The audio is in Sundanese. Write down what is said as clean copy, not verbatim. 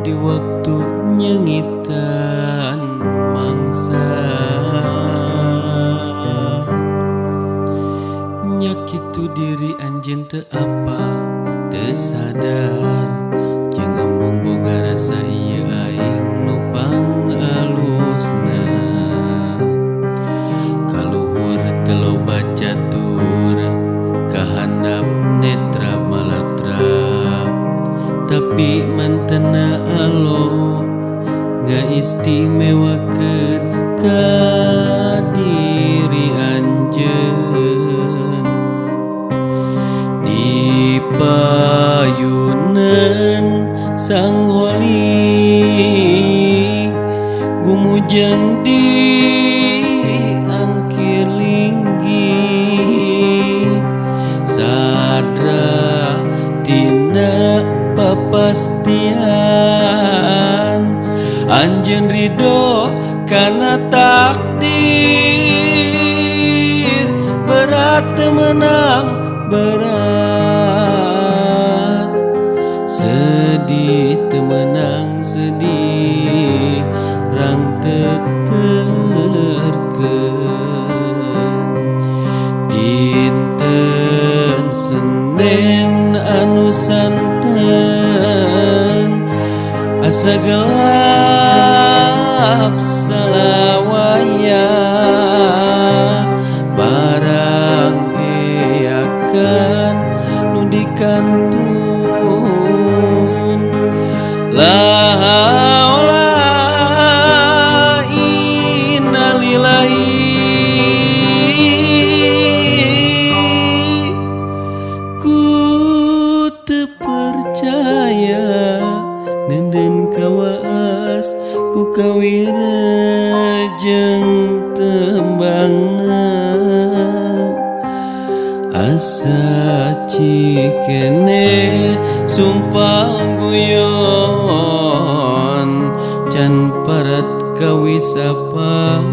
di waktu nyengitan mangsa. Nya kitu diri anjeun teu apal teu sadar, jeung embung boga rasa ieu aing nu pangalusna. Kaluhur teu loba catur, kahandap netra malatra, tapi mantena Allah ngaistimewakeun ka diri anjeun. Di payunan Sang Holik gumujeng di angkir linggih, sadra tina papastian anjeun ridho kana takdir. Berat teu meunang berat, sedih teu meunang sedih, rangtep terkeun. Dinten Senen anu santen asa gelap salawaya, barang eakan nu dikantun. La haula innalillahi, ku teu percaya nenden kawaas ku kawira jeung tembangna. Asa cikene sumpah guyon can parat kawisapan.